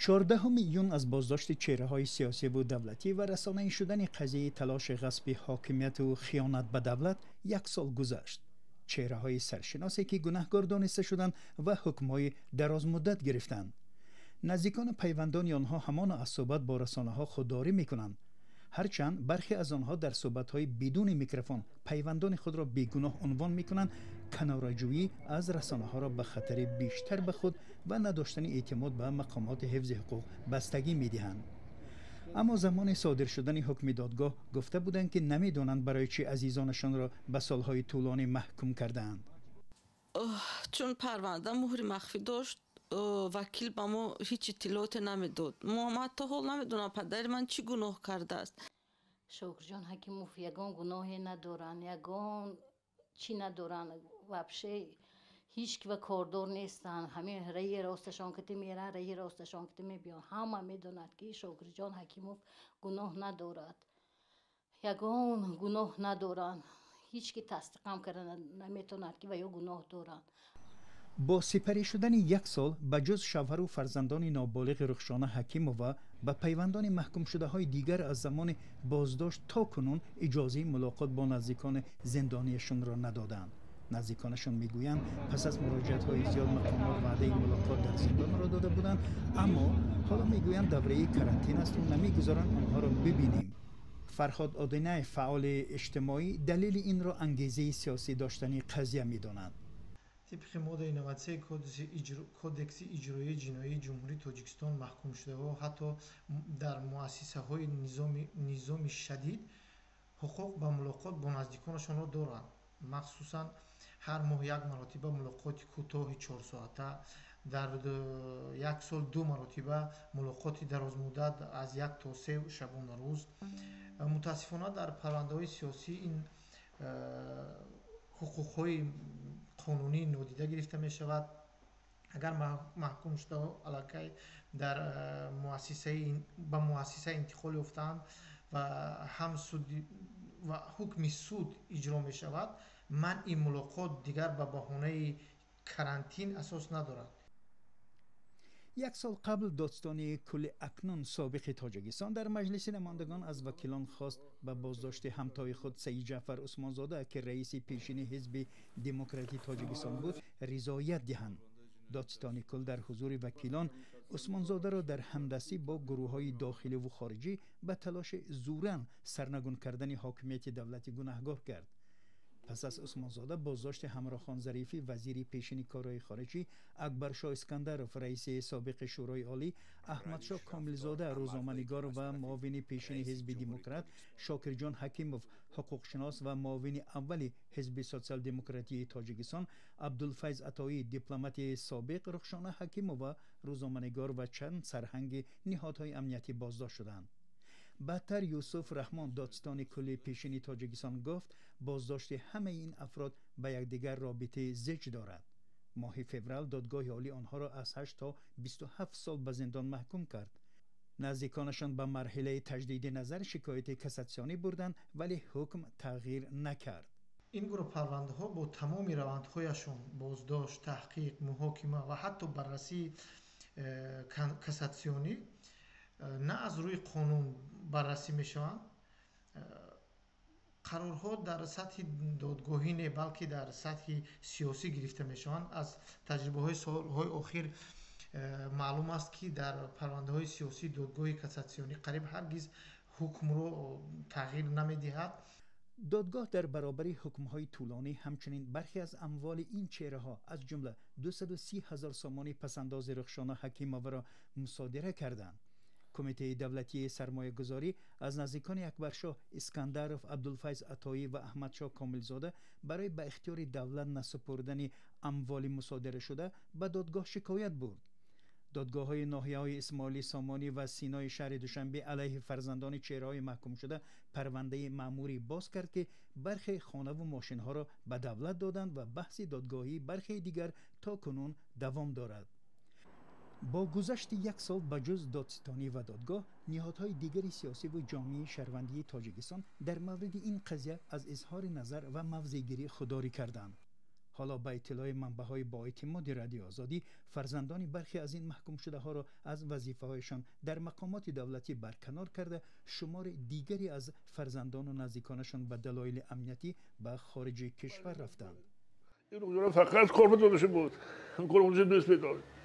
14 июн аз боздошти чеҳраҳои сиёсиву давлатӣ ва расонаӣ шудани қазияи талоши ғасби ҳокимияту хиёнат ба давлат як сол гузашт. Чеҳраҳои саршиносе, ки гунаҳкор дониста шуданд ва ҳукмҳои дарозмуддат гирифтанд. Наздикону пайвандони онҳо ҳамоно аз суҳбат бо расонаҳо худдорӣ мекунанд. Ҳарчанд бархе аз онҳо дар суҳбатҳои бидуни микрофон пайвандони худро бегуноҳ унвон мекунанд, канораҷӯӣ аз расонаҳоро ба хатари бештар ба худ ва надоштани эътимод ба мақомоти ҳифзи ҳуқуқ бастагӣ медиҳанд. Аммо замони содир шудани ҳукми додгоҳ гуфта буданд, ки намедонанд, барои чӣ азизонашонро ба солҳои тӯлонӣ маҳкум кардаанд. Чун парванда муҳри махфӣ дошт, вакил ба мо ҳеҷ иттилооте намедод. Мо ҳатто ҳол намедонам, падари ман чӣ гуноҳ кардааст. Шокирҷон Ҳакимов ягон гуноҳе надоранд, ягон чӣ надоранд, вообще ҳеҷ ки ва кордор нестанд. Ҳамин раи росташон кати меранд, раи росташон кати мебиёнд. Ҳама медонад, ки Шокирҷон Ҳакимов гуноҳ надорад, ягон гуноҳ надоранд. Ҳеҷ ки тасдиқам карда наметавонад, ки ва ё гуноҳ доранд. Бо сипарӣ шудани як сол, ба ҷуз шавҳару фарзандони ноболиғи Рухшона Ҳакимова, ба пайвандони маҳкумшудаҳои дигар аз замони боздошт то кунун иҷозаи мулоқот бо наздикони зиндониашонро надоданд. Наздиконашон мегӯянд, пас аз муроҷиатҳои зиёд мақомот ваъдаи мулоқот дар зиндонро дода буданд, аммо ҳоло мегӯянд, давраи карантин асту намегузоранд онҳоро бибинем. Фарҳод Одинаев, фаъоли иҷтимоӣ, далели инро ангезаи сиёсӣ доштани қазия медонад. Тибқи моддаи 93 Кодекси иҷроии ҷиноии Ҷумҳурии Тоҷикистон, маҳкумшудаҳо ҳатто дар муассисаҳои низоми шадид ҳуқуқ ба мулоқот бо наздиконашонро доранд. Махсусан ҳар моҳ як маротиба мулоқоти кӯтоҳи 4 соата, дар як сол ду маротиба мулоқоти дарозмуддат аз 1 то 3 шабонарӯз. Мутаассифона, дар парвандаҳои сиёсӣ ин ҳуқуқҳои қонунӣ нодида гирифта мешавад. Агар маҳкумшудаҳо аллакай дар муассисаи ба муассиса интиқол ёфтаанд ва ҳам суди ва ҳукми суд иҷро мешавад, манъи мулоқот дигар ба баҳонаи карантин асос надорад. Як сол қабл додситони кулли, акнун собиқи Тоҷикистон, дар Маҷлиси намояндагон аз вакилон хост, ба боздошти ҳамтои худ Саид Ҷаъфар Усмонзода, ки раиси пешини Ҳизби Демократии Тоҷикистон буд, ризоят диҳанд. Додситони кул дар ҳузури вакилон Усмонзодаро дар ҳамдастӣ бо гурӯҳҳои дохиливу хориҷӣ ба талоши зӯран сарнагун кардани ҳокимияти давлатӣ гунаҳгор кард. Пас аз Усмонзода боздошти Ҳамрохон Зарифӣ, вазири пешини корҳои хориҷӣ, Акбаршоҳ Искандаров, раиси собиқи Шӯрои Олӣ, Аҳмадшоҳ Комилзода, рӯзноманигор ва муовини пешини Ҳизби Демократ, Шокирҷон Ҳакимов, ҳуқуқшинос ва муовини аввали Ҳизби Сотсиал-демократии Тоҷикистон, Абдулфайз Атоӣ, дипломати собиқ, Рухшона Ҳакимова, рӯзноманигор ва чанд сарҳанги ниҳодҳои амниятӣ боздошт шуданд. Баъдтар Юсуф Раҳмон, додситони кулли пешини Тоҷикистон, гуфт, боздошти ҳамаи ин афрод ба якдигар робитаи зич дорад. Моҳи феврал Додгоҳи Олӣ онҳоро аз 8 то 27 сол ба зиндон маҳкум кард. Наздиконашон ба марҳилаи таҷдиди назар шикояти кассатсионӣ бурданд, вале ҳукм тағйир накард. Ин гурӯҳ парвандаҳо бо тамоми равандҳояшон: боздошт, таҳқиқ, муҳокима ва ҳатто баррасии кассатсионӣ на аз рӯи қонун баррасӣ мешаванд. Қарорҳо дар сатҳи додгоҳӣ не, балки дар сатҳи сиёсӣ гирифта мешаванд. Аз таҷрибаҳои солҳои охир маълум аст, ки дар парвандаҳои сиёсӣ Додгоҳи кассатсионӣ қариб ҳаргиз ҳукмро тағйир намедиҳад. Додгоҳ дар баробари ҳукмҳои тӯлонӣ ҳамчунин бархе аз амволи ин чеҳраҳо, аз ҷумла 230 ҳазор сомонӣ пасандози Рухшона Ҳакимоваро мусодира карданд. Кумитаи давлатии сармоягузорӣ аз наздикони Акбаршоҳ Искандаров, Абдулфайз Атоӣ ва Аҳмадшоҳ Комилзода барои ба ихтиёри давлат насупурдани амволи мусодирашуда ба додгоҳ шикоят бурд. Додгоҳҳои ноҳияҳои Исмоили Сомонӣ ва Синои шаҳри Душанбе алайҳи фарзандони чеҳраҳои маҳкумшуда парвандаи маъмурӣ боз кард, ки бархе хонаву мошинҳоро ба давлат доданд ва баҳси додгоҳии бархеи дигар то кунун давом дорад. Бо гузашти як сол, ба ҷуз додситонӣ ва додгоҳ, ниҳодҳои дигари сиёсиву ҷомеаи шаҳрвандии Тоҷикистон дар мавриди ин қазия аз изҳори назар ва мавзеъгирӣ худдорӣ карданд. Ҳоло ба иттилои манбаъҳои боэътимоди Радиои Озодӣ, фарзандони бархе аз ин маҳкумшудаҳоро аз вазифаҳояшон дар мақомоти давлатӣ барканор карда, шумори дигаре аз фарзандону наздиконашон ба далоили амниятӣ ба хориҷи кишвар рафтанд. Фақат кор буд, кор дӯст медошт.